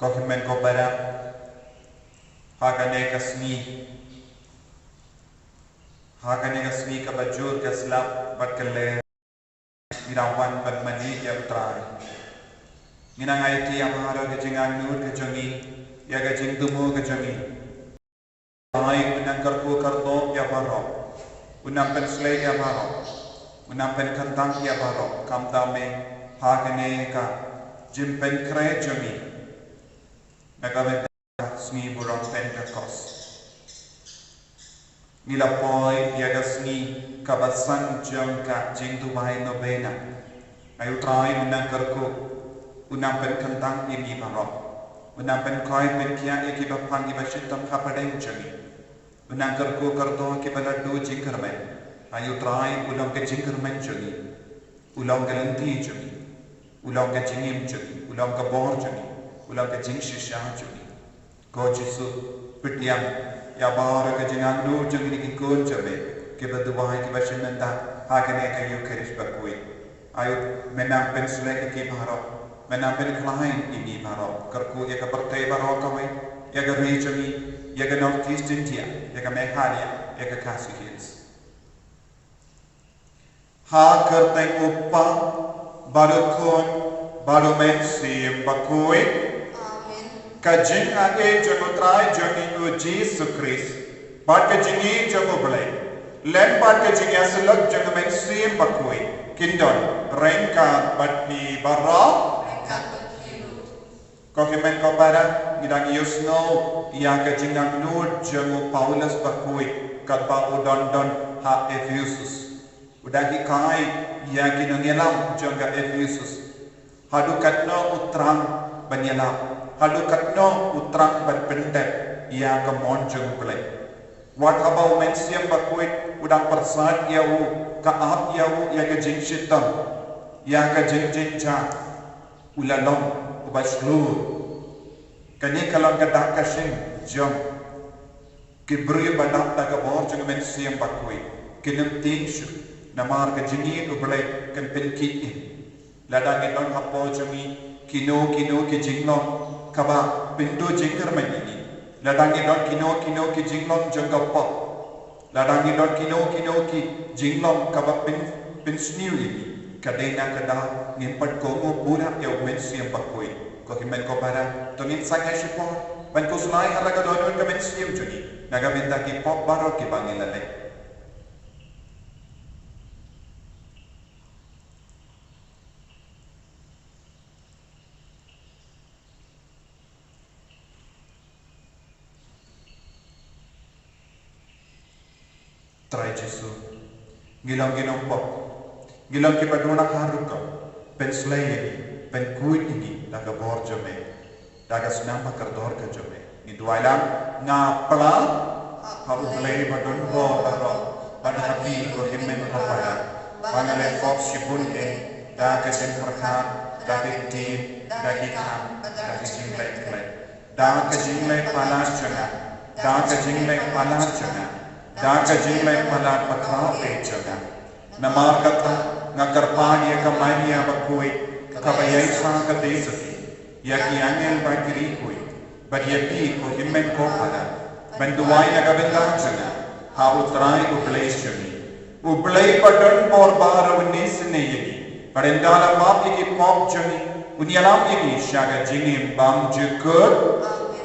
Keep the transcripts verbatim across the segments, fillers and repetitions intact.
Ko hynmen ko para, ha kane ka sngi, ha kane ka sngi kaba jur ka slap bad ka ler, ngi la wan ban mane ïa U Trai. Ngi nang aiti ïa baroh ka jingangnud ka jong ngi, ïa ka jingthmu ka jong ngi. Trai u nang kyrkhu kyrdoh ïa baroh, u nang pynshlei ïa baroh, u nang pynkhamtam ïa baroh, khamtam eh ha kane ka jingpynkhreh jong ngi na ka bynta ka sngi burom Pentekost. Ngi la poi ïa ka sngi kaba san jong ka jingduwai novena. Ai U Trai u nang kyrkhu, u nang pynkhamtam ïa ngi baroh, u nang pynkhuid pynkhiah ïa kiba pang kiba shitom hapdeng jong ngi. U nang kyrkhu kyrdoh kiba la duh jingkyrmen. Ai U Trai u long ka jingkyrmen jong ngi, u long ka lynti jong ngi, u long ka jingim jong ngi, u long ka bor jong ngi, u long ka jingshisha jong ngi. Ko Jisu, pdiang ïa baroh ka jingangnud jong ngi ki khun jong me kiba duwai kiba shim bynta ha kane ka Eukharist bakhuid. Ai U, me nang pynshlei ïa ki baroh, me nang pynkhlaiñ ïa ngi baroh, kyrkhu ïa ka pyrthei baroh kawei, ïa ka ri jong ngi, ïa ka North East India, ïa ka Meghalaya, ïa ka Khasi Hills. Ha ka kyrteng U Kpa bad U Khun bad U Mynsiem Bakhuid. Amen. Ka jingaiei jong U Trai jong ngi U Jisu Khrist, bad ka jingïeit jong U Blei, lem bad ka jingïasyllok jong U Mynsiem Bakhuid, kin don ryngkat bad phi baroh. Ryngkat bad phi ruh. Ko hynmen ko para, ngi dang ïohsngew ïa ka jingangnud jong u Paulus bakhuid katba u don don ha Ephesus. U dang hikai ïa ki nongïalam jong ka Ephesus haduh katno u thrang ban ïalap, haduh katno u thrang ban pyndep ïa ka mon jong U Blei. Wat haba U Mynsiem Bakhuid u dang pyrsad ïa u, ka ap ïa u ïa ka jingshitom, ïa ka jingjynjar, u la long uba shlur. Kane ka long ka dak ka shin jong ki briew ba dap da ka bor jong U Mynsiem Bakhuid. Kin ym tieng shuh, namar ka jingïeit U Blei kan pynkhiah. Lada ngi don hapoh jong ngi kino kino ki jinglong kaba pynduh jingkyrmen ïa ngi, lada ngi don kino kino ki jinglong jong ka pop, lada ngi don kino kino ki jinglong kaba pyn, pynsniew ïa ngi, ka dei na kata ngim pat kohnguh pura ïa U Mynsiem Bakhuid. Ko hynmen ko para, to ngin sangeh shipor ban khuslai ha la ka dohnud ka mynsiem jong ngi na ka bynta ki pop baroh kiba ngi la leh. Trai Jisu, ngi long ki nongpop, ngi long kiba don ha rukom, pynshlei ïa ngi, pynkhuid ïa ngi da ka bor jong me, da ka snam ba kordor ka jong me. Ngi duwai lang, nga pla ha U Blei ba don bor baroh, bad ha phi ko hynmen ko para, ba nga leh pop shibun eh, da ka jingpyrkhat, da ka ktien, da ki kam, da ka jingleh khleh. Da ka jingleh palat jong nga, da ka jingleh palat jong nga, da ka jingleh palat ba khraw eh jong nga. Namar kata nga kyrpad ïa ka Maria bakhuid, kaba ïaishah katei sha phi, ïa ki angel bad ki riewkhuid, bad ïa phi ko hynmen ko para, ban duwai na ka bynta jong nga ha U Trai U Blei jong ngi. U Blei ba don bor baroh un isynei ïa ngi, bad ynda la map ïa ki pop jong ngi, un ïalam ïa ngi sha ka jingim bymjukut. Amen.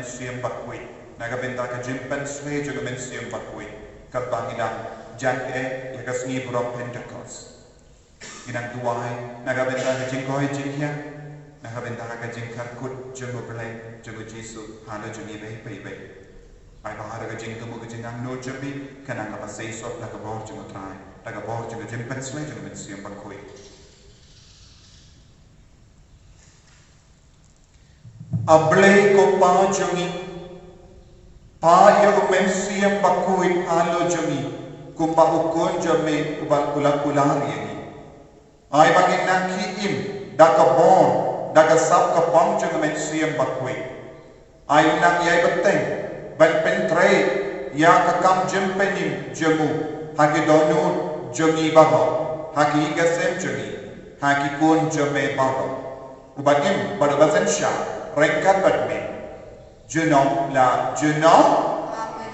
Mynsiem Bakhuid, na ka bynta ka jingpynshlei jong ka Mynsiem Bakhuid, kaba ngi dang jan eh ïa ka sngi baroh Pentekost. Ngi dang duwai na ka bynta ka jingkoit jingkhiah, na ka bynta ka jingkyrkhu jong U Blei, jong U Jisu halor jong ngi baroh baroh. Ai ba ha ka jingthmu ka jingangnud jong phi kan nang kaba seisoh da ka bor jong U Trai, da ka bor jong ka jingpynshlei jong ka Mynsiem Bakhuid. A Blei ko Pa jong ngi, phah ïa U Mynsiem Bakhuid halor jong ngi, kumba U Khun jong me uba u la kular ïa ngi. Ai ba ngin nang ki im da ka bor, da ka sap ka pang jong U Mynsiem Bakhuid. Ai u nang ïai bteng ban pyntrei ïa ka kam jingpynim jong u ha ki dohnud jong ngi baroh, ha ki ïing ki sem jong ngi, ha ki khun jong me baroh. Uba im bad uba synshar ryngkat bad me, junom la junom. Amen.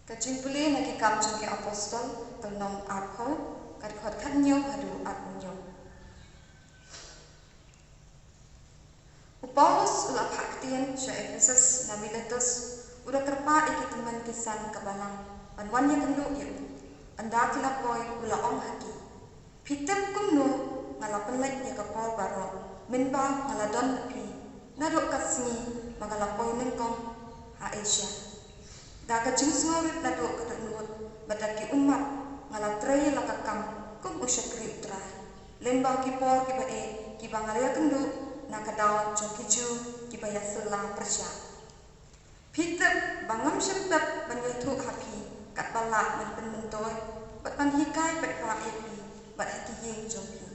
Ka jingpule na Ki Kam jong ki Apostol, ka lynnong arphew, ka dkhot khathynñiew haduh arphew hynñiew. U Paulus u la phah ktien sha Ephesus na Miletus, u da kyrpad ïa ki tymmen ki san ka balang ban wan ïakynduh ïa u. Ynda ki la poi u la ong ha ki, phi tip kumno nga la pynleit ïa ka por baroh mynba nga la don bad phi, naduh ka sngi ba nga la poi nyngkong ha Asia. Da ka jingsngewrit naduh ka dohnud bad da ki ummat nga la trei la ka kam kum u shakri U Trai, lyngba ki por kiba eh kiba nga la ïakynduh na ka daw jong ki Jiw kiba ïasylla pyrshah. Phi tip ba ngam shym tep ban ïathuh ha phi katba lah ban pynmyntoi bad ban hikai paidbah ïa phi bad ha ki ïing jong phi.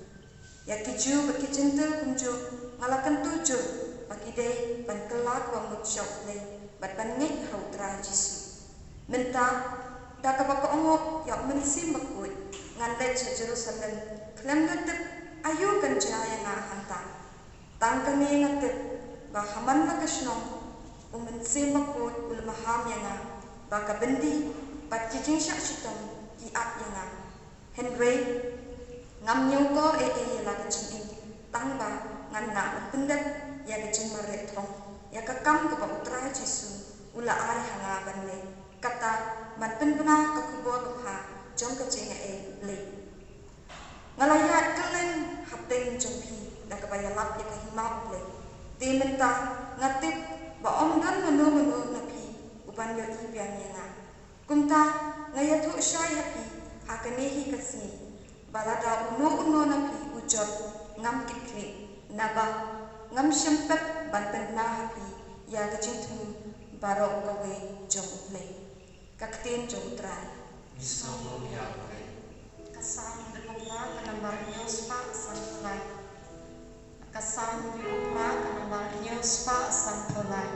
Ïa ki Jiw bad ki Jentil kumjuh nga la kyntu jur ba ki dei ban kylla kaba mut sha U Blei bad ban ngeit ha U Trai Jisu. Mynta da kaba ka ong ïa U Mynsiem Bakhuid ngan leit sha Jerusalem khlem da tip aïu kan jia ïa nga hangta. Tang kane nga tip ba ha man la ka shnong U Mynsiem Bakhuid u la maham ïa nga ba ka byndi bad ki jingshah shitom ki ap ïa nga. Hynrei ngam ñiewkor ei ei ïa la ka jingim, tang ba ngan nang pyndep ïa ka jingmareh thong ïa ka kam kaba U Trai Jisu u la ai ha nga ban leh, kata ban pynbna ka khubor babha jong ka jingaiei U Blei. Nga la ïaid kylleng hapdeng jong phi da kaba ïalap ïa ka hima U Blei. Te mynta nga tip ba ym don mano mano na phi uban ïohi biang ïa nga. Kumta nga ïathuh shai ha phi ha kane hi ka sngi ba lada uno uno na phi u jot, ngam kit khlieh, naba ngam shym pep ban pynbna ha phi ïa ka jingthmu baroh kawei jong U Blei. Ka ktien jong U Trai. Ngi sngewbha ïa U Blei. Ka Salm hynriew phra ka nambar hynñiew spah sanphew lai. Ka Salm hynriew phra ka nambar hynñiew spah sanphew lai.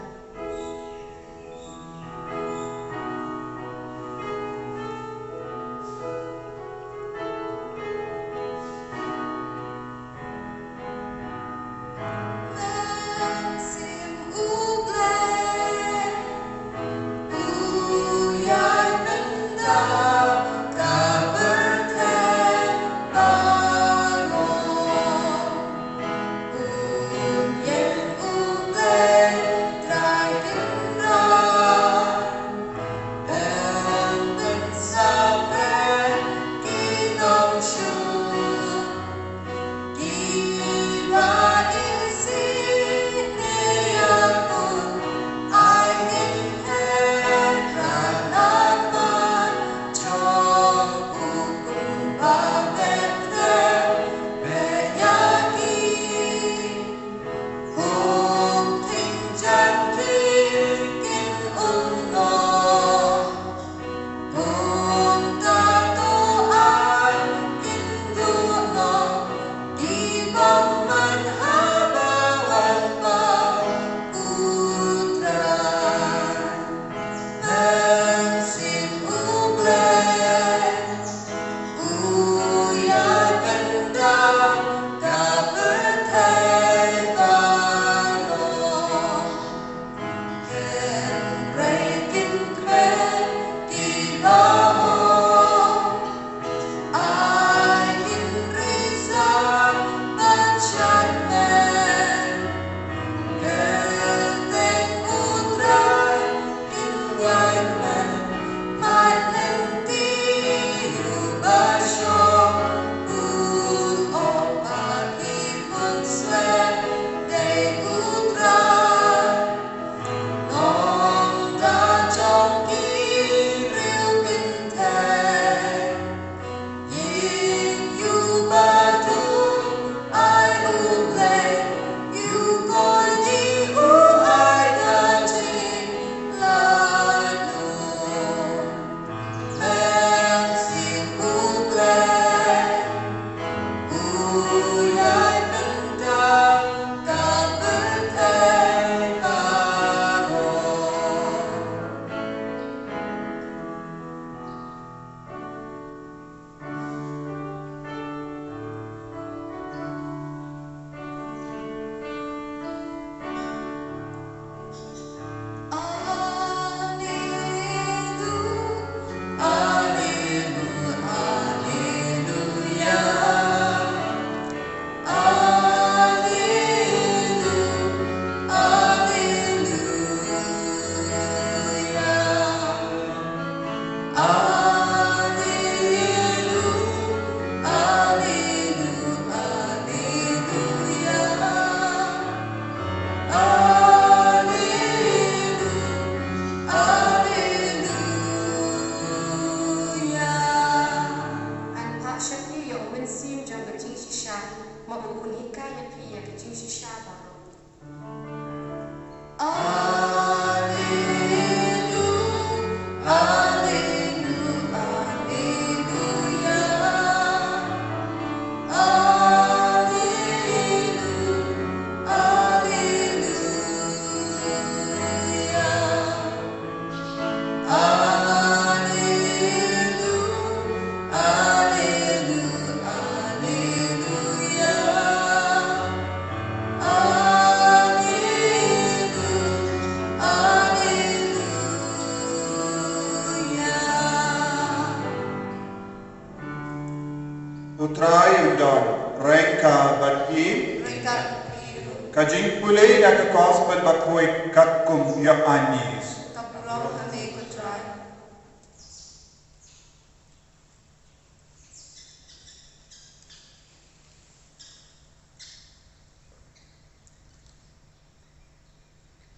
U Trai u don ryngkat bad phi. Ryngkat bad phi ruh. Ka jingpule na ka Gospel bakhuid katkum u Ïoannis. Ka burom ha me ko Trai.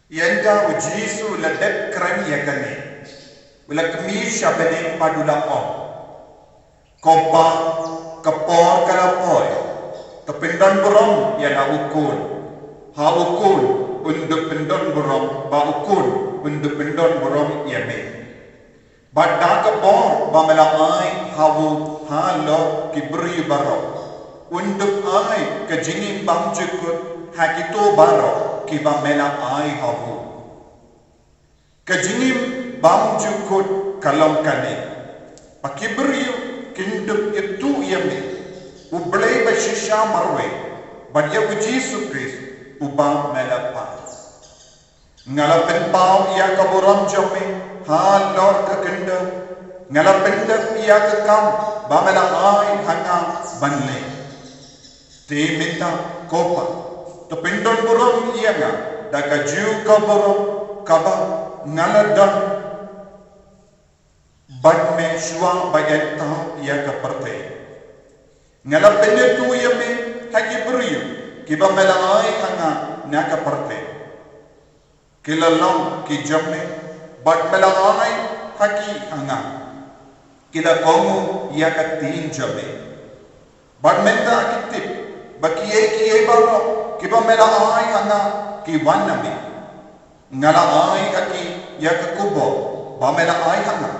Ynda u Jisu u la dep kren ïa kane, u la kmie sha bneng bad u la ong, "Ko Pa, ka por ka la poi. To pyndon burom ïa la u Khun. Ha u Khun un da pyndon burom, bad u Khun un da pyndon burom ïa me. Bad da ka bor ba me la ai ha u halor ki briew baroh, un da ai ka jingim bymjukut ha kito baroh kiba me la ai ha u." Ka jingim bymjukut ka long kane, ba ki briew kin da ithuh ïa me, U Blei ba shisha marwei, bad ïa u Jisu Khrist uba me la phah. Nga la pynpaw ïa ka burom jong me halor ka khyndew. Nga la pyndep ïa ka kam ba me la ai ha nga ban leh. Te mynta, ko Pa, to pyndon burom ïa nga da ka juh ka burom kaba nga la don bad me shuwa ba ïaid thaw ïa ka pyrthei. Nga la pynithuh ïa me ha ki briew kiba me la ai ha nga na ka pyrthei. Ki la long ki jong me, bad me la ai ha ki ha nga. Ki la kohnguh ïa ka ktien jong me. Bad mynta ki tip ba kiei kiei baroh kiba me la ai ha nga ki wan na me. Nga la ai ha ki ïa ka khubor ba me la ai ha nga,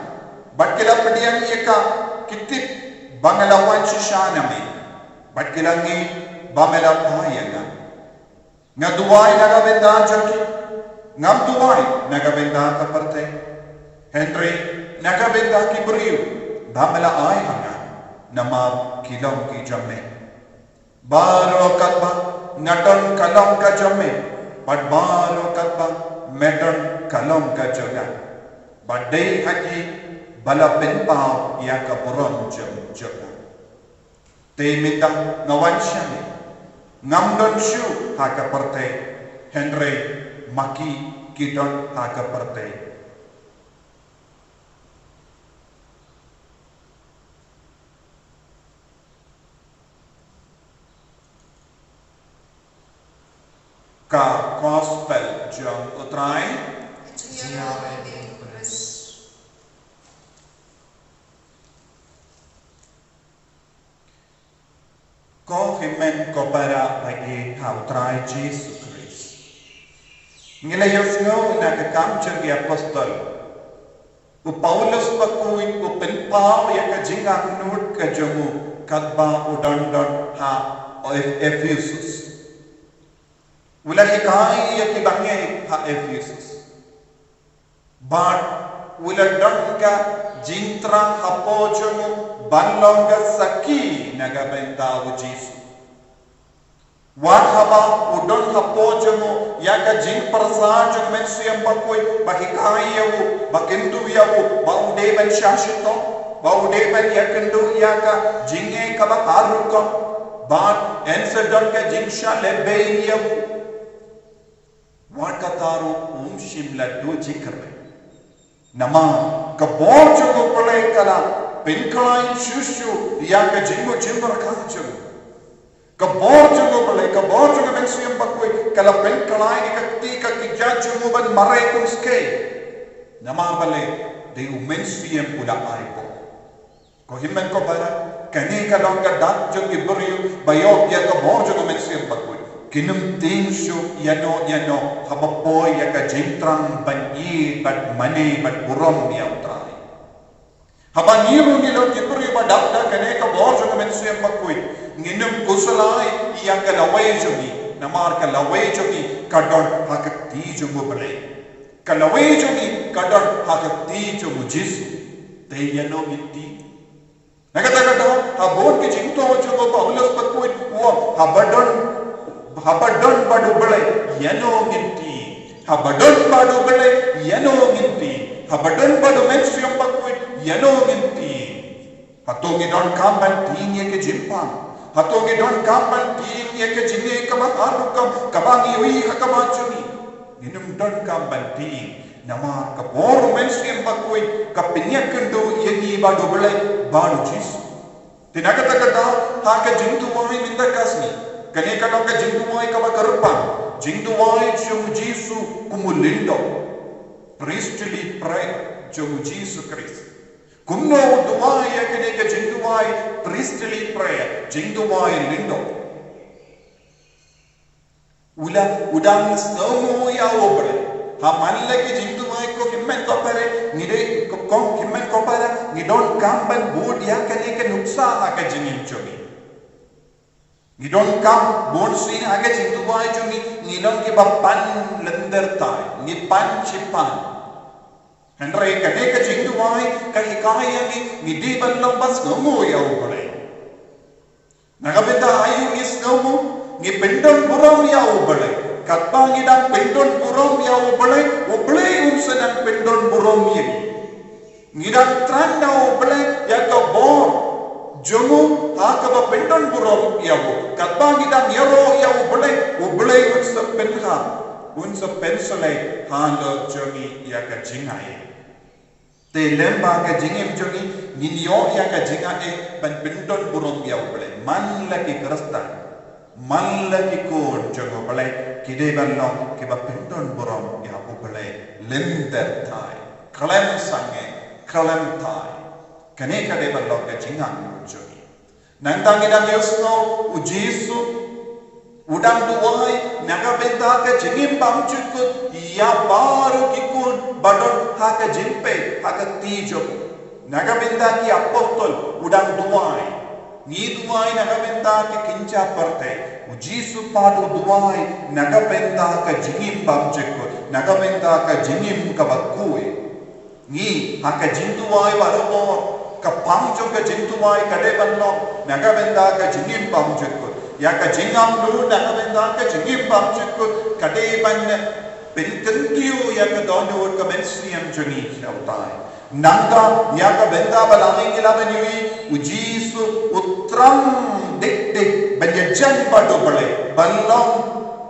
bad ki la pdiang ïa ka. Ki tip ba nga la wan shisha na me, bad ki la ngeit ba me la phah ïa nga. Nga duwai na ka bynta jong ki, ngam duwai na ka bynta ka pyrthei, hynrei na ka bynta ki briew ba me la ai ha nga, namar ki long ki jong me. Baroh katba nga don ka long ka jong me, bad baroh katba me don ka long ka jong nga. Bad dei ha ki ba la pynpaw ïa ka burom jong, jong nga. Te mynta nga wan sha me. Ngam don shuh ha ka pyrthei, hynrei ma ki ki don ha ka pyrthei. Ka Gospel jong U Trai. Jia ïa me, Khrist. Ko hynmen ko para baieit ha U Trai Jisu Khrist. Ngi la ïohsngew na ka Kam jong ki Apostol, u Paulus bakhuid u pynpaw ïa ka jingangnud ka jong u katba u don don ha Ephesus. U la hikai ïa ki bangeit ha Ephesus. Bad u la don ka jingthrang hapoh jong u ban long ka sakhi na ka bynta U Jisu. Wat haba u don hapoh jong u ïa ka jingpyrshah jong U Mynsiem Bakhuid ba hikai ïa u, ba kyntu ïa u ba u dei ban shah shitom, ba u dei ban ïakynduh ïa ka jingeh kaba har rukom, bad yn sa don ka jingshah lehbeiñ ïa u. Wat kata ruh um shym la duh jingkyrmen. Namar ka bor jong U Blei ka la pynkhlaiñ shuh shuh ïa ka jingmut jingpyrkhat jong u. Ka bor jong U Blei, ka bor jong U Mynsiem Bakhuid ka la pynkhlaiñ ïa ka kti ka kjat jong u ban mareh kum skei. Namar balei? Dei U Mynsiem u la ai bor. Ko hynmen ko para, kane ka long ka dak jong ki briew ba ïoh ïa ka bor jong U Mynsiem Bakhuid. Kin ym tieng shuh ïano ïano haba poi ïa ka jingthrang ban ïeit bad mane bad burom ïa U Trai. Haba ngi ruh ngi long ki briew ba dap da kane ka bor jong U Mynsiem Bakhuid, ngin ym khuslai ïa ka lawei jong ngi, namar ka lawei jong ngi ka don ha ka kti jong U Blei. Ka lawei jong ngi ka don ha ka kti jong U Jisu. Te ïano ngin tieng? Na kata ka daw, ha bun ki jingthoh jong u Paulus bakhuid u ong, haba don, haba don bad U Blei, ïano ngin tieng? Haba don bad U Blei, ïano ngin tieng? Haba don bad U Mynsiem Bakhuid, ïano ngin tieng? Hato ngi donkam ban tieng ïa ka jingpang? Hato ngi donkam ban tieng ïa ka jingeh kaba har rukom kaba ngi ïohi ha khmat jong ngi? Ngim donkam ban tieng, namar ka bor u Mynsiem Bakhuid ka pynïakynduh ïa ngi bad U Blei bad U Jisu. Te na kata ka daw, ha ka jingduwai mynta ka sngi, kane ka long ka jingduwai kaba kyrpang, jingduwai jong U Jisu kum u lyngdoh. Priestly prayer jong U Jisu Khrist. Kumno u duwai ïa kane ka jingduwai, priestly prayer, jingduwai lyngdoh? U la, u dang sngewnguh ïa U Blei. Ha man la ki jingduwai ko hynmen ko para, ngi dei ko, ko hynmen ko para, ngi donkam ban bud ïa kane ka nuksa ha ka jingim jong ngi. Ngi donkam bun sien ha ka jingduwai jong ngi, ngi long kiba pan lynter thai, ngi pan shi pan. Hynrei kane ka jingduwai ka hikai ïa ngi, ngi dei ban long ba sngewnguh ïa U Blei. Na ka bynta aïu ngi sngewnguh? Ngi pyndon burom ïa U Blei. Katba ngi dang pyndon burom ïa U Blei, U Blei un sa nang pyndon burom ïa ngi. Ngi dang thrang na U Blei ïa ka bor jong u ha kaba pyndon burom ïa u. Katba ngi dang ïaroh ïa U Blei, U Blei un sa pynhap, un sa pynsleh halor jong ngi ïa ka jingaiei. Te lem ba ka jingim jong ngi, ngin ïoh ïa ka jingaiei ban pyndon burom ïa U Blei. Man la ki Khristan, man la ki khun jong U Blei, ki dei ban long kiba pyndon burom ïa U Blei lynter thai, khlem sangeh, khlem thai. Kane ka dei ban long ka jingangnud jong ngi. Nangta ngi dang ïohsngew U Jisu u dang duwai na ka bynta ka jingim bymjukut ïa baroh ki khun ba don ha ka jingpeit ha ka kti jong u. Na ka bynta ki apostol u dang duwai. Ngi duwai na ka bynta ki kynja pyrthei. U Jisu pat u duwai na ka bynta ka jingim bymjukut, na ka bynta ka jingim kaba khuid. Ngi, ha ka jingduwai barabor, ka pang jong ka jingduwai ka dei ban long na ka bynta ka jingim bymjukut. Ïa ka jingangnud na ka bynta ka jingim bymjukut ka dei ban pynkyntiew ïa ka dohnud ka mynsiem jong ngi sha U Trai. Nangta, ïa ka bynta ba la ngi la ban ïohi, U Jisu u thrang dik dik ban ïajan bad U Blei, ban long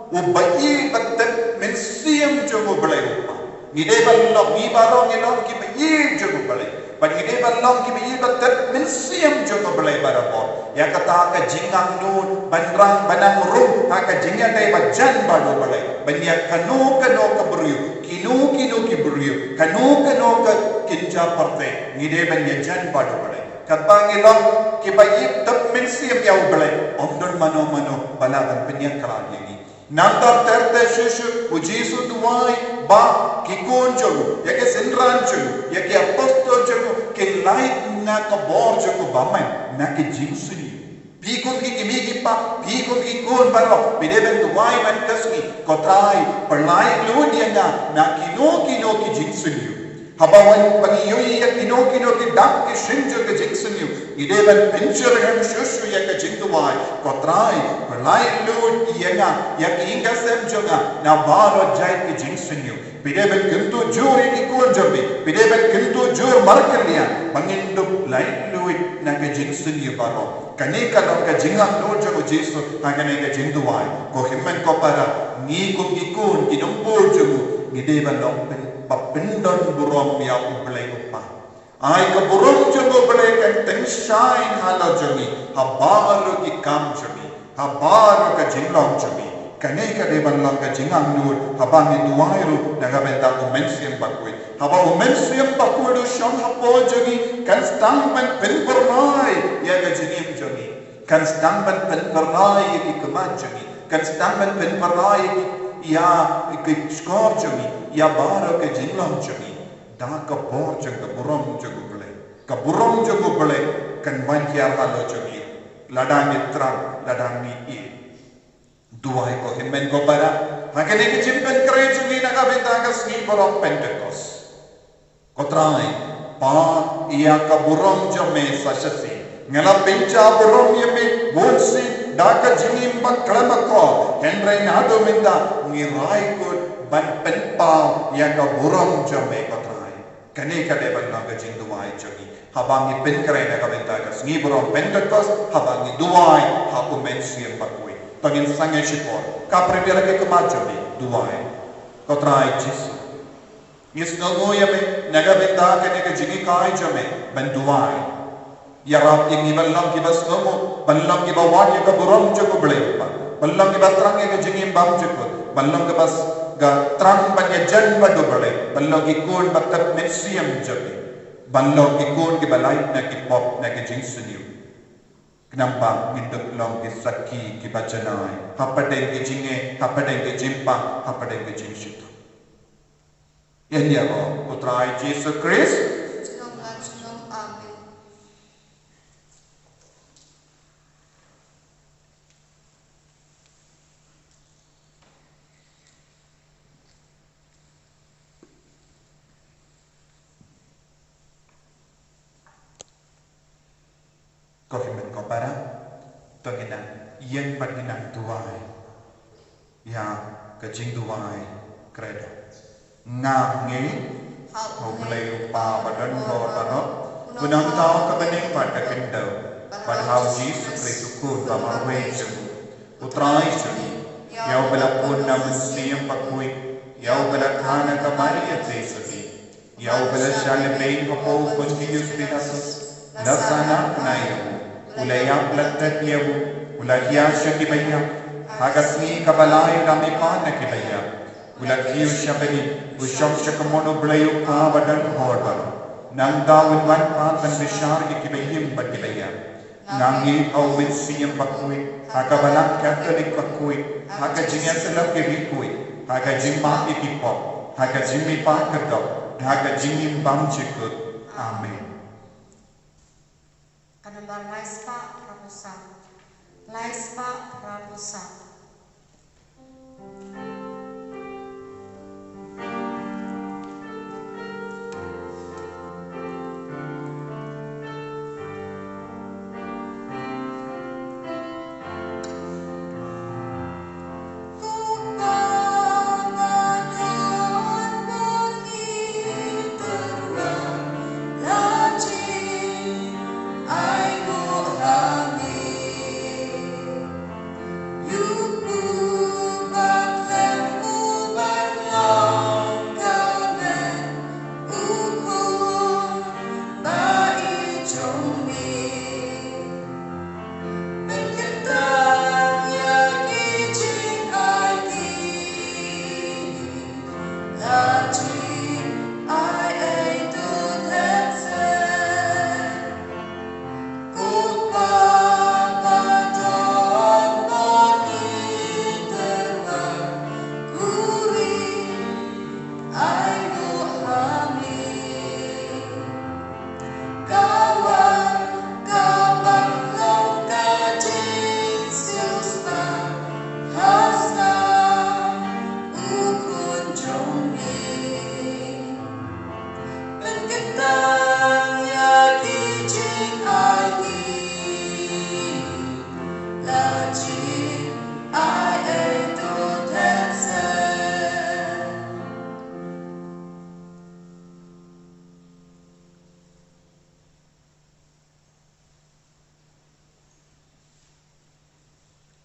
u baieit ba tip mynsiem jong U Blei U Kpa. Ngi dei ban long, ngi baroh ngi long ki baieit jong U Blei. Bad ngi dei ban long ki baieit ba tip mynsiem jong U Blei barabor. Ïa kata ka jingangnud ban rang, ban nang rung ha ka jingïadei ba jan bad U Blei. Ban ïa kano kano ka briew, kino kino ki briew, kano kano ka kynja pyrthei, ngi dei ban ïajan bad U Blei. Katba ngi long ki baieit tip mynsiem ïa U Blei, ym don mano mano ba lah ban pynïakhlad ïa ngi. Nangta ter ter shuh shuh, U Jisu u duwai ba ki khun jong u, ïa ki synran jong u, ïa ki apostol jong u, kin lait na ka bor jong u bymman, na ki jingsniew. Phi kum ki kmie ki kpa, phi kum ki khun baroh, phi dei ban duwai man ka sngi, ko Trai, pynlait lut ïa nga na kino kino ki jingsniew. Haba wan ba ngi ïohi ïa kino kino ki dak ki shin jong ka jingsniew, ngi dei ban pynshyrkhei shuh shuh ïa ka jingduwai. Ko Trai, pynlait lut ïa nga, ïa ki ïing ki sem jong nga na baroh jait ki jingsniew. Phi dei ban kyntu jur ïa ki khun jong phi, phi dei ban kyntu jur markylliang ba ngin dup lait lut na ka jingsniew baroh. Kane ka long ka jingangnud jong U Jisu ha kane ka jingduwai. Ko hynmen ko para, ngi kum ki khun ki nongbuh jong u, ngi dei ban long pyn, ba pyndon burom ïa U Blei U Kpa. Ai ka burom jong U Blei kan tyngshaiñ halor jong ngi ha baroh ki kam jong ngi, ha baroh ka jinglong jong ngi. Kane ka dei ban long ka jingangnud haba ngi duwai ruh na ka bynta U Mynsiem Bakhuid. Haba U Mynsiem Bakhuid u shong hapoh jong ngi, kan sdang ban pynbyrnai ïa ka jingim jong ngi. Kan sdang ban pynbyrnai ïa ki khmat jong ngi. Kan sdang ban pynbyrnai ïa ki, ïa ki shkor jong ngi, ïa baroh ka jinglong jong ngi. Da ka bor jong ka burom jong U Blei. Ka burom jong U Blei kan wan hiar halor jong ngi. Lada ngi thrang, lada ngi ïeit. Duwai ko hynmen ko para ha kane ka jingpynkhreh jong ngi na ka bynta ka sngi baroh Pentekost. Ko Trai, pynïap ïa ka burom jong me sa shisien. Nga la pynshah burom ïa me bunsien da ka jingim ba khlem akor, hynrei naduh mynta ngi rai kut ban pynpaw ïa ka burom jong me ko Trai. Kane ka dei ban long ka jingduwai jong ngi. Haba ngi pynkhreh na ka bynta ka sngi burom Pentekost, haba ngi duwai ha u Mynsiem Bakhuid. To ngin sangeh shipor. Ka premier ka khmat jong ngi, duwai. Ko Trai Jisu, ngi sngewnguh ïa me na ka bynta kane ka jinghikai jong me ban duwai. Ïarap ïa ngi ban long kiba sngewnguh, ban long kiba wad ïa ka burom jong U Blei Kpa, ban long kiba thrang ïa ka jingim bymjukut, ban long kiba s-, ka thrang ban ïajan bad U Blei, ban long ki khun ba tep mynsiem jong me, ban long ki khun kiba lait na ki pop na ki jingsniew. Khnang ba ngin dup long ki sakhi kiba janai hapdeng ki jingeh, hapdeng ki jingpang, hapdeng ki jingshitom. Ïa ngi ïa U Trai Jisu Khrist. Junom la junom. Amen. Ko hynmen ko para, to ngin nang ïeng bad ngin nang duwai ïa ka jingduwai Credo. Nga ngeit ha U Blei U Kpa ba don bor baroh, u nongthaw ka bneng bad ka khyndew, bad ha U Jisu Khrist u Khun ba marwei jong u, U Trai jong ngi, ïa uba la pun na u Mynsiem Bakhuid, ïa uba la kha na ka Maria Theisotti, ïa uba la shah lehbeiñ hapoh u Pontius Pilatus, la sahnarphna ïa u, u la ïap la tet ïa u, u la hiar sha kiba ïap, ha ka sngi kaba lai u la mihpat na kiba ïap, u la kiew sha bneng, u shong sha ka mon U Blei U Kpa ba don bor baroh. Nangta un wan pat ban bishar ïa kiba im bad kiba ïap. Nga ngeit ha U Mynsiem Bakhuid, ha ka Balang Katholik bakhuid, ha ka jingïasyllok ïa ki riewkhuid, ha ka jingmap ïa ki pop, ha ka jingmihpat kyrdoh, ha ka jingim bymjukut. Amen. Ka nombar lai spah phra phew saw. Lai spah phra phew saw.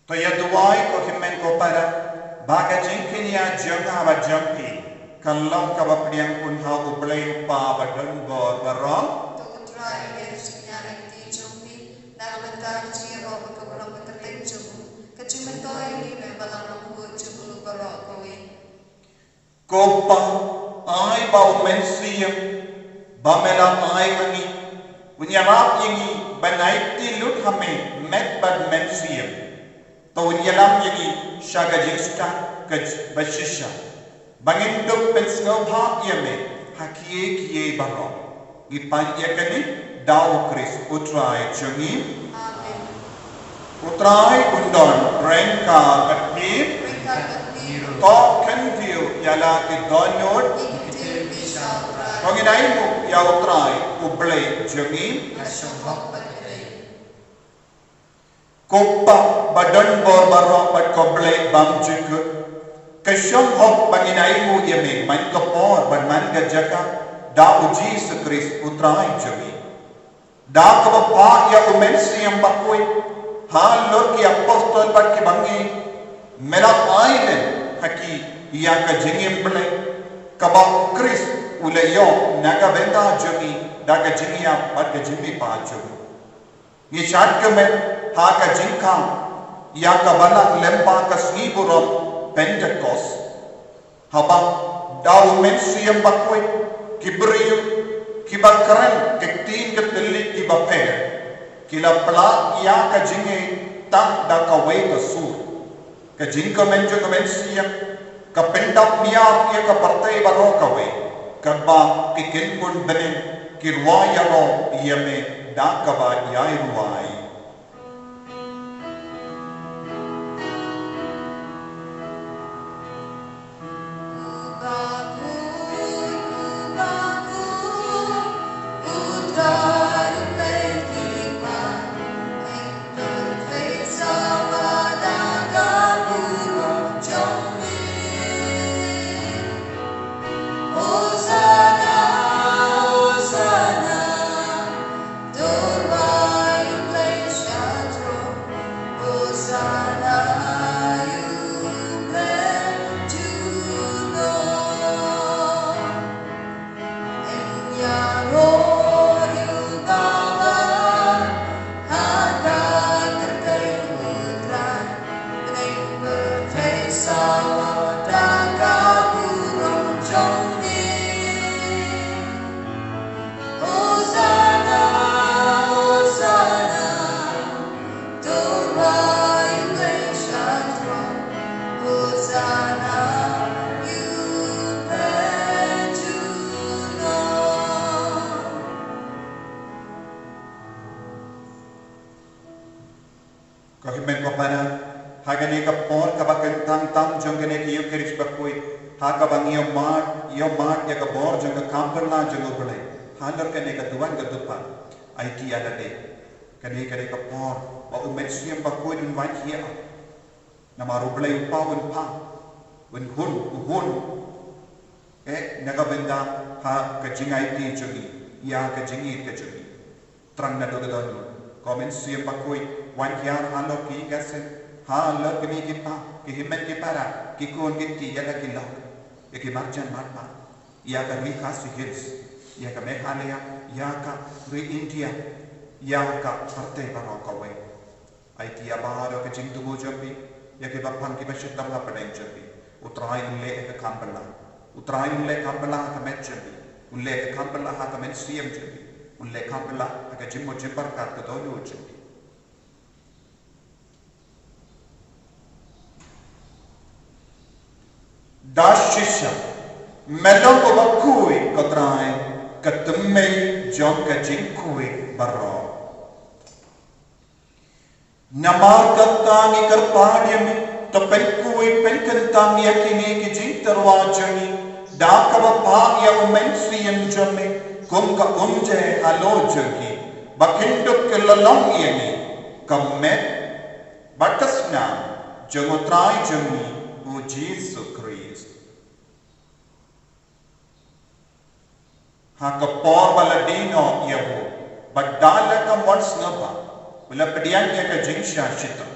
To ïa duwai ko hynmen ko para, ba ka jingkñia jong nga bad jong phi kan long kaba pdiang khun ha U Blei U Kpa ba don bor baroh. To U Trai un ïa shim ïa ka kti jong phi na ka bynta ka jingïaroh bad ka burom ka kyrteng jong u, ka jingmyntoi ïa ngi ba la long hok jong u baroh kawei. Ko Pa, ai ba u Mynsiem ba me la ai ha ngi un ïarap ïa ngi ban aiti lut ha me met bad mynsiem. To un ïalam ïa ngi sha ka jingstad ka j-, ba shisha, ba ngin dup pynsngewbha ïa me ha kiei kiei baroh. Ngi pan ïa kane da u Khrist U Trai jong ngi. Amen. U Trai un don ryngkat bad phi. Ryngkat bad phi ruh. To kyntiew ïa la ki dohnud. Ngi kyntiew ïa phi sha U Trai. To ngin ainguh ïa U Trai U Blei jong ngi. Ka shong hok bad ka dei. Ko Pa ba don bor baroh bad ko Blei bymjukut, ka shong hok ba ngin ainguh ïa me man ka por bad man ka jaka da u Jisu Khrist U Trai jong ngi. Da kaba phah ïa u Mynsiem Bakhuid halor ki apostol bad ki bangeit, me la ai lem ha ki ïa ka jingim Blei kaba u Khrist u la ïoh na ka bynta jong ngi da ka jingïap bad ka jingmihpat jong u. Ngi shad kmen ha ka jingkhang ïa ka balang lyngba ka sngi burom Pentekost. Haba da u Mynsiem Bakhuid ki briew kiba kren ki ktien ki tylli kiba pher ki la pla ïa ka jingngeit tang da kawei ka sur. Ka jingkmen jong ka Mynsiem ka pyndap miar ïa ka pyrthei baroh kawei, katba ki kynhun bneng ki rwai ïaroh ïa me da kaba ïai rwai. Ko hynmen ko para, ha kane ka por kaba kyntang tam jong kane ka Eucharist bakhuid, ha kaba ngi ïoh mad, ïoh mad ïa ka bor jong ka kam pynlah jong U Blei halor kane ka duwan ka dupar. Aiti ïa lade, kane, kane ka por ba U Mynsiem Bakhuid un wan hiar. Namar U Blei u Kpa un phah, un hun, u hun. Eh, na ka bynta ha ka jingaiti jong ngi, ïa ka jingïeit ka jong ngi. Thrang naduh ka dohnud, ko Mynsiem Bakhuid, wan hiar halor ki ïing ki sem, halor ki kmie ki kpa, ki hynmen ki para, ki khun ki kti, ïa la ki lok, ïa ki marjan marpa, ïa ka Ri Khasi Hills, ïa ka Meghalaya, ïa ka ri India, ïa ka pyrthei baroh kawei. Aiti ïa baroh ka jingthmu jong phi, ïa kiba pang kiba shitom ha pdeng jong phi. U Trai un leh ïa ka kam pynlah. U Trai un leh kam pynlah ha ka met jong phi. Un leh ïa ka kam pynlah ha ka mynsiem jong phi. Un leh kam pynlah ha ka jingmut jingpyrkhat ka dohnud jong phi. Da shisha, me long uba khuid ko Trai, ka tymmen jong ka jingkhuid baroh. Namar kata ngi kyrpad ïa me, to pynkhuid pynkyntang ïa kine ki jingtyrwa jong ngi, da kaba phah ïa U Mynsiem jong me kum ka umjai halor jong ngi, ba kin dup ki la long ïa ngi ka met bad ka snam jong U Trai jong ngi U Jisu Khrist. Ha ka por ba la die noh ïa u, bad da la ka mon sngewbha, u la pdiang ïa ka jingshah shitom,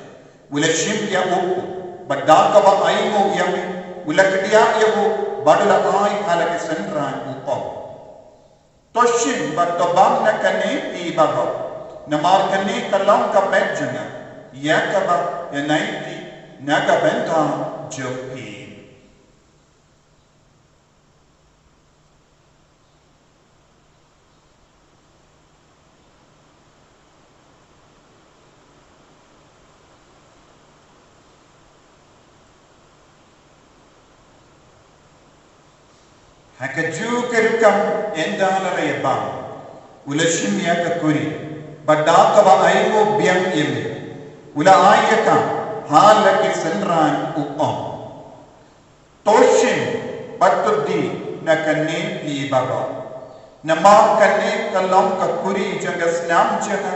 u la shim ïa u, bad da kaba ainguh ïa me, u la kdiah ïa u, bad u la ai ha la ki synran, u ong: To shim bad to bam na kane phi baroh, namar kane ka long ka met jong nga, ïa kaba ïanaiti na ka bynta jong phi. Ha kajuh ka rukom, ynda la ïa bam, u la shim ïa ka kuri, bad da kaba ainguh biang ïa me, u la ai ïa ka ha la ki synran, u ong: To shim bad to die na kane phi baroh, namar kane ka long ka kuri jong ka snam jong nga,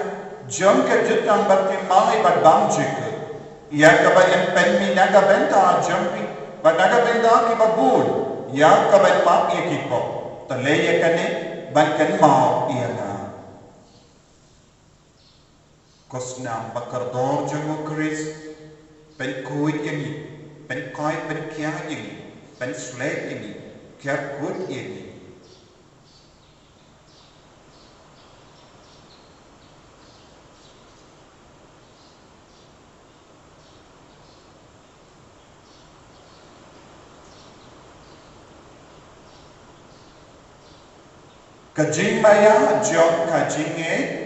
jong ka jutang bad thymmai bad bymjukut, ïa kaba yn pynmih na ka bynta jong phi bad na ka bynta kiba bun, ïa kaba yn map ïa ki pop. To leh ïa kane ban kynmaw ïa nga. Ko snam ba kordor jong u Khrist, pynkhuid ïa ngi, pynkoit pynkhia ïa ngi, pynshlur ïa ngi, khyrkut ïa ngi. Ka jingmaïa jong ka jingngeit.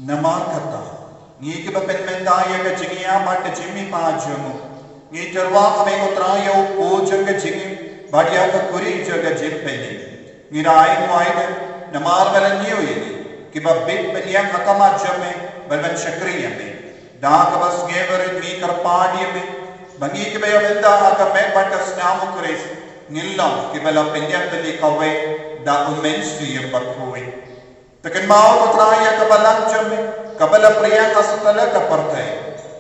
Namar kata, ngi kiba pynmynta ïa ka jingïap bad ka jingmihpat jong u, ngi tyrwa ha me ko Trai ïa u kpu jong ka jingim bad ïa ka khuri jong ka jingpynim. Ngi da ai nguh ai dien namar ba la ñiew ïa ngi kiba bit ban ïeng ha khmat jong me bad ban shakri ïa me. Da kaba sngewrit ngi kyrpad ïa me ba ngi kiba ïa bynta ha ka met bad ka snam u Khrist ngin long kiba la pynïap bad ïa kawei da u Mynsiem Bakhuid. Te kynmaw ko Trai ïa ka balang jong me kaba la pyrshang ha satlak ka pyrthei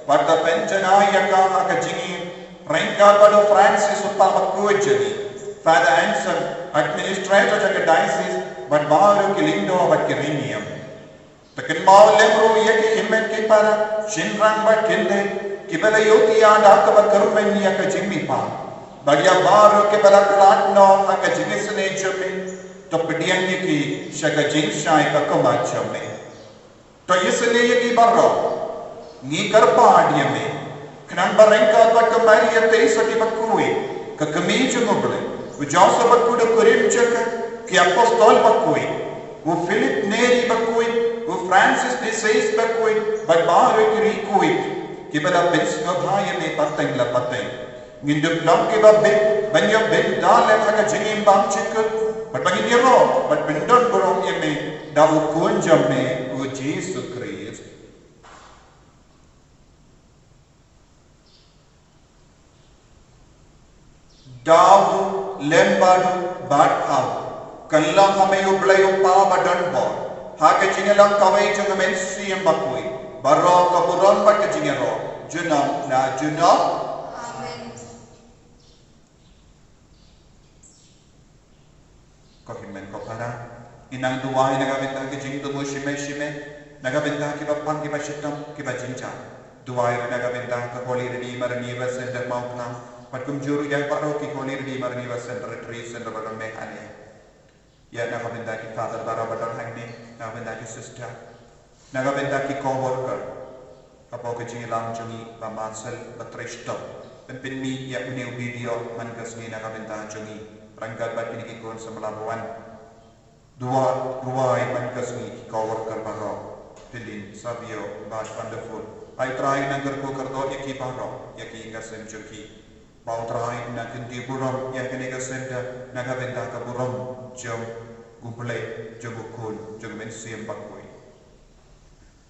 bad da pynjanai ïa ka ha ka jingim ryngkat bad u Francis u Papa bakhuid jong ngi, Father Anselm, Administrator jong ka Diocese, bad baroh ki lyngdoh bad ki riewniam. Te kynmaw lem ruh ïa ki hynmen ki para, shynrang bad kynthei kiba la ïohi ïa da kaba kyrmen ïa ka jingmihpat bad ïa baroh kiba la khlad noh ha ka jingisynei jong me. To pdiang ïa ki sha ka jingshai ka khmat jong me. To isynei ïa ngi baroh, ngi kyrpad ïa me, khnang ba ryngkat bad ka Maria Theisotti bakhuid, ka kmie jong u Blei, u Joseph bakhuid u kurim jong ka, ki apostol bakhuid, u Philip Neri bakhuid, u Francis de Sales bakhuid bad baroh ki riewkhuid kiba la pynsngewbha ïa me pateng la pateng. Ngin dup long kiba bit ban ïa bit da lem ha ka jingim bymjukut bad ba ngin ïaroh bad pyndon burom ïa me da u Khun jong me u Jisu Khrist. Da u lem bad u bad ha u kan long ha me u Blei u Kpa ba don bor ha ka jingïalang kawei jong ka Mynsiem Bakhuid, baroh ka burom bad ka jingïaroh junom la junom. Amen. Ko hynmen ko para, ngin nang duwai na ka bynta ki jingthmu shime shime, na ka bynta kiba pang kiba shitom kiba jynjar. Duwai na ka bynta ka Holy Redeemer Renewal Centre Mawphlang, bad kumjuh ruh ïa baroh ki Holy Redeemer Renewal Centre, Retreat Centre ba don mynhynne. Ïa na ka bynta ki Father baroh ba don hangne, na ka bynta ki sister, na ka bynta ki co-worker. Hapoh ka jingïalang jong ngi ba Marcel ba trei shitom ban pynmih ïa une u video man ka sngi na ka bynta jong ngi ryngkat bad kine ki khun samla ba wan. Duwai, duwai man ka sngi ki co-worker baroh, Philin, Savio bad Wonderful. Ai Trai nang kyrkhu kyrdoh ïa ki baroh, ïa ki ïing ka sem jong ki. Ba U Trai un nang kyntiew burom ïa kane ka centre na ka bynta ka burom jong U Blei, jong U Khun, jong U Mynsiem Bakhuid.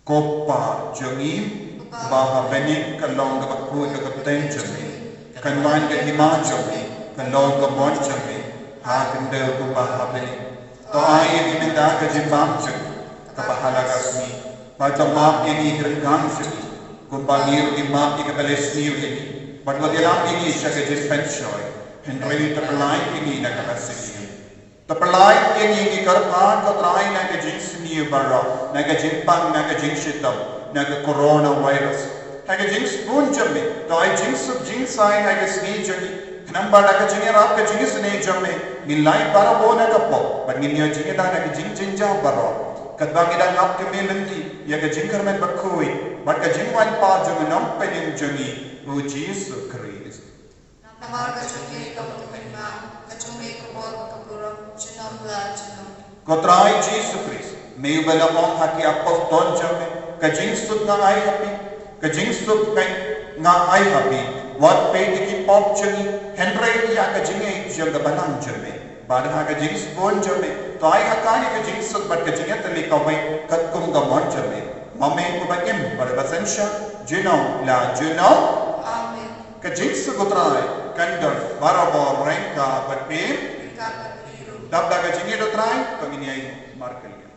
Ko Pa jong ngi ba ha bneng, ka long kaba khuid ka kyrteng jong me, kan wan ka hima jong me, kan long ka mon jong me ha khyndew kumba ha bneng. To ai ïa ngi mynta ka jingbam jong ngi kaba ha la ka sngi, bad to map ïa ngi ki ryngkang jong ngi kumba ngi ruh ngi map ïa kiba la sniew ïa ngi, bad wat ïalam ïa ngi sha ka jingpynshoi, hynrei to pyllait ïa ngi na kaba sniew. To pyllait ïa ngi, ngi kyrpad ko Trai, na ka jingsniew baroh, na ka jingpang, na ka jingshitom, na ka coronavirus. Ha ka jingsbun jong me to ai jingsuk jingsaiñ ha ka sngi jong ngi, khnang ba da ka jingïarap ka jingisynei jong me ngin lait baroh na ka pop bad ngin ïoh jingïada na ka jingjynjar baroh. Katba ngi dang ap kmie lynti ïa ka jingkyrmen bakhuid bad ka jingwan pat jong U Nongpynim jong ngi U Jisu Khrist. Namar ka jong me ka kyrteng, ka jong me ka bor, ka burom junom la junom. Ko Trai Jisu Khrist, me uba la ong ha ki apostol jong me, ka jingsuk nga ai ha phi, Ka jingsuk nga ai ha phi, wat peit ïa ki pop jong ngi, hynrei ïa ka jingïeit jong ka balang jong me. Bad ha ka jingsbun jong me, to ai ha ka ka jingsuk bad ka jingïatylli kawei katkum ka mon jong me. Ma me uba im bad uba synshar junom la junom. Amen. Ka jingsuk U Trai kan don barabor ryngkat bad phi. Ryngkat bad phi ruh. Dap da ka jingïeit U Trai, to ngin ïa markylliang.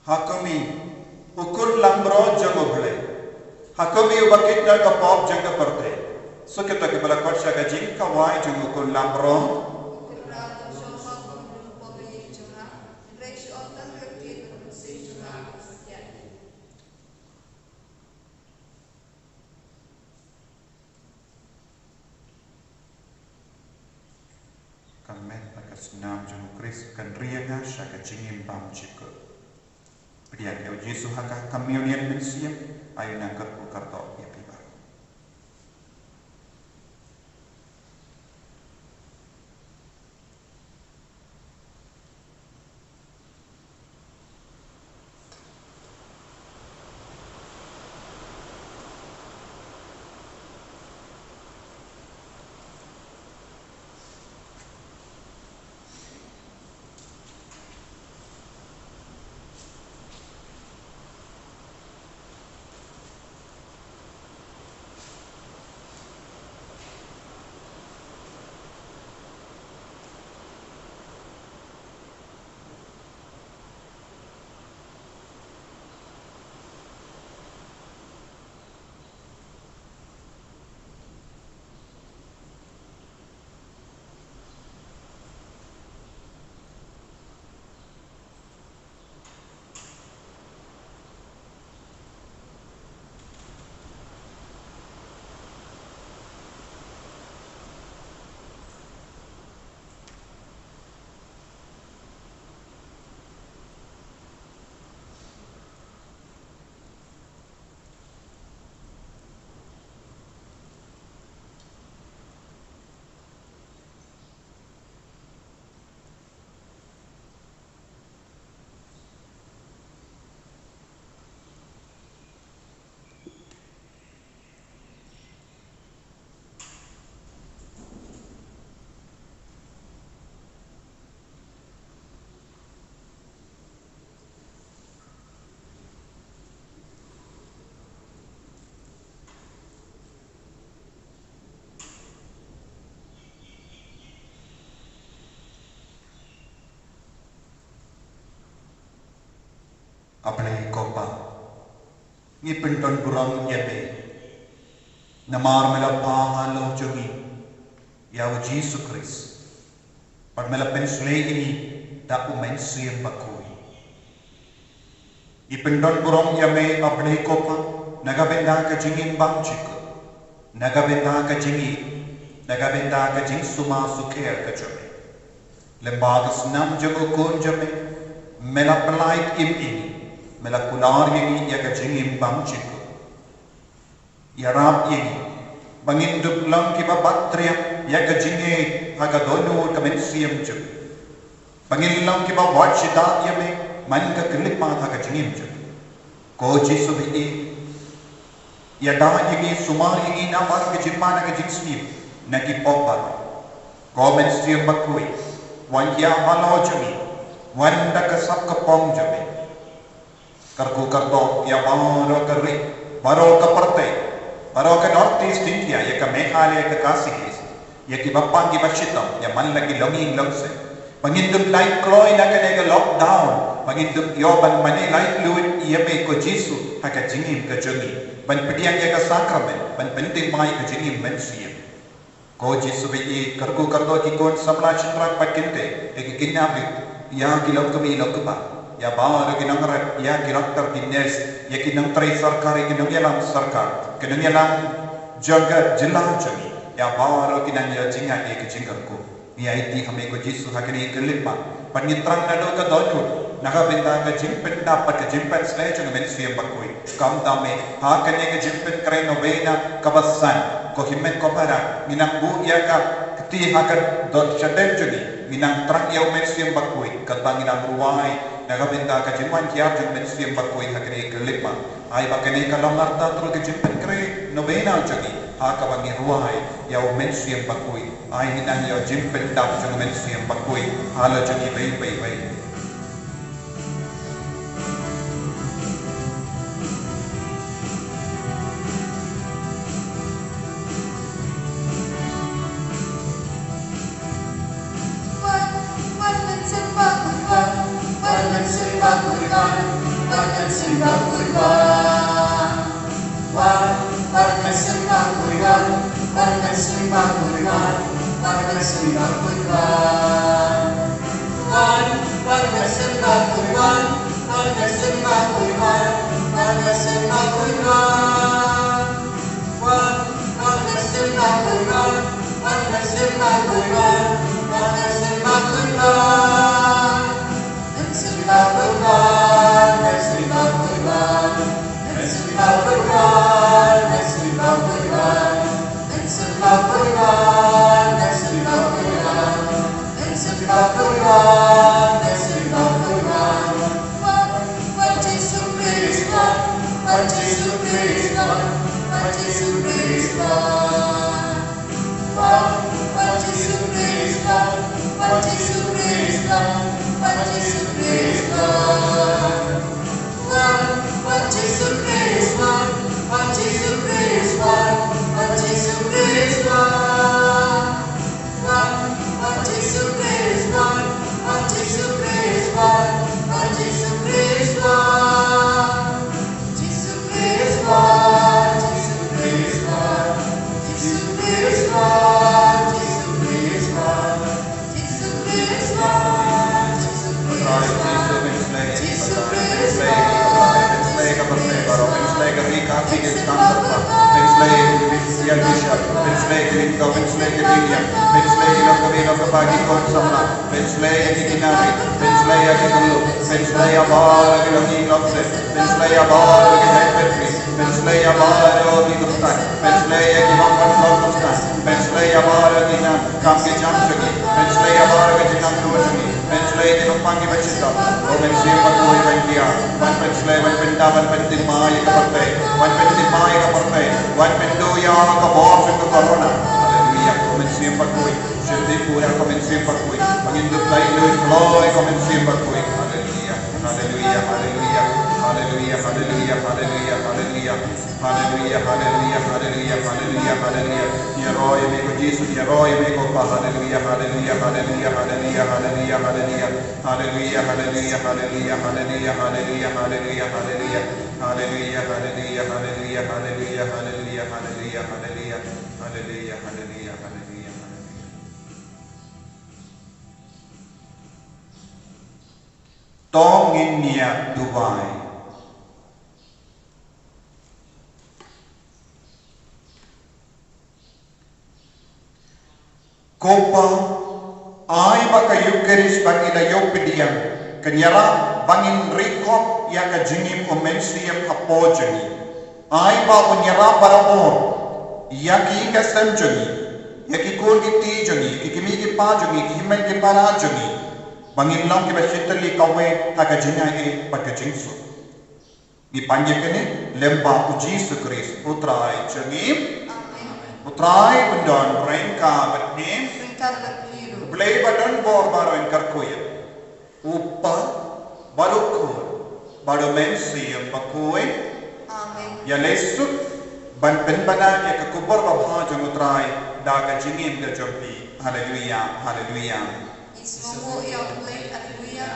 Ha kum i, u khun langbrot jong U Blei. Ha kum i uba kit da ka pop jong ka pyrthei. Suk ïa kita kiba la khot sha ka jingkawai jong u khun langbrot. Ka met bad ka snam jong U Khrist kan ri ïa nga sha ka jingim bymjukut. Pdiang ïa U Jisu ha ka communion mynsiem, ayu nang kyrkhu kyrdoh ïa phi baroh. A Blei ko Pa, ngi pyndon burom ïa me namar me la phah halor jong ngi ïa U Jisu Khrist, bad me la pynshlei ïa ngi da U Mynsiem Bakhuid. Ngi pyndon burom ïa me, A Blei ko Pa, na ka bynta ka jingim bymjukut, na ka bynta ka jingïeit, na ka bynta ka jingsumar sukher ka jong me. Lyngba ka snam jong U Khun jong me, Me la pyllait im ïa ngi, me la kular ïa ngi ïa ka jingim bymjukut. Ïarap ïa ngi ba ngin dup long kiba bat triang ïa ka jingngeit ha ka dohnud ka mynsiem jong ngi, ba ngin long kiba wad shata ïa me man ka khyllipmat ha ka jingim jong ngi. Ko Jisu baieit, ïada ïa ngi, sumar ïa ngi namar ka jingman ha ka jingsniew na ki pop baroh. Ko Mynsiem Bakhuid, wan ïa halor jong ngi, wan da ka sap ka phong jong me. Kyrkhu kyrdoh ïa baroh ka ri, baroh ka pyrthei, baroh ka North East India, ïa ka Meghalaya, ïa ka Khasi Hills, ïa kiba pang kiba shitom, ïa man la ki longïing longsem, ba ngin dup lait kloi na kane ka lockdown, ba ngin dup ïoh ban mane laitluid ïa me ko Jisu ha ka jingim ka jong ngi, ban pdiang ïa ka sakramen, ban pynthymmai ka jingim mynsiem. Ko Jisu baieit, kyrkhu kyrdoh ki khun samla shynrang bad kynthei, ïa ki khynnah rit, ïa ki longkmie longkpa, ïa baroh ki nongrep, ïa ki doktor, ki nurse, ïa ki nongtrei sorkar, ïa ki nongïalam sorkar, ki nongïalam jong ka jylla jong ngi, ïa baroh ki nongïalam jingngeit ïa ka jingkyrkhu. Ngi aiti ha me ko Jisu ha kane ka khyllipmat, bad ngi thrang naduh ka dohnud, na ka bynta ka jingpyndap bad ka jingpynshlei jong ka Mynsiem Bakhuid. Kumta me, ha kane ka jingpynkhreh novena kaba san, ko hynmen ko para, ngi nang buh ïa ka kti ha ka dohnud shadem jong ngi, ngi nang thrang ïa u Mynsiem Bakhuid, kata ngi nang rwai na ka bynta ka jingwan hiar jong u Mynsiem Bakhuid ha kane ka khyllipmat. Ai ba kane ka long artatien ka jingpynkhreh novena jong ngi, ha kaba ngi rwai ïa u Mynsiem Bakhuid. Ai ngi nang ïa u jingpyndap jong u Mynsiem Bakhuid halor jong ngi beit beit beit. Pynslei ïa ki khynnah rit, pynslei ïa ki khynnah rit, pynslei ïa baroh ki longïing longsem, pynslei ïa baroh ki haiphod rit, pynslei ïa baroh ki khynnah, pynslei ïa ki bym pat long khynnah, pynslei ïa baroh ki nongkam ki jam jong ngi, pynslei ïa baroh ki jingnang jong ngi, pynslei ïa ki bym pat ki bym shitom. Ko Mynsiem Bakhuid, wan ïa, wan pynslei, wan pyndap, wan pynthymmai ïa ka pyrthei, wan pynthymmai ïa ka pyrthei, wan pynduh ïa ka bor jong ka corona. Haleluia. Ko Mynsiem Bakhuid, shim dei pura ko Mynsiem Bakhuid. Ba ngin dup lait luid kloi ko Mynsiem Bakhuid. Haleluia. Haleluia. Haleluia. Haleluia. Ïaroh ïa me ko Jisu, ïaroh ïa me ko Kpa. Haleluia. Haleluia. To ngin ïa duwai. Ko Pa, ai ba ka Eukharist ba ngi la ïoh pdiang Pynïarap ba ngin ri kop ïa ka jingim u Mynsiem hapoh jong ngi. Ai ba un ïarap barabor ïa ki ïing ka sem jong ngi, ïa ki khun ki kti jong ngi, ki kmie ki kpa jong ngi, ki hynmen ki para jong ngi, ba ngin long kiba shitylli kawei ha ka jingaiei bad ka jingsuk. Ngi pan ïa kane lyngba u Jisu Khrist u Trai jong ngi. Amen. U Trai un don ryngkat bad ngi. Ryngkat bad phi ruh. U Blei ba don bor baroh un kyrkhu ïa phi. U Kpa bad u Khun bad u Mynsiem Bakhuid. Amen. Ïaleh suk ban pynbna ïa ka khubor babha jong u Trai da ka jingim ka jong phi. Haleluia, haleluia. Isngoh ïa u Blei, haleluia.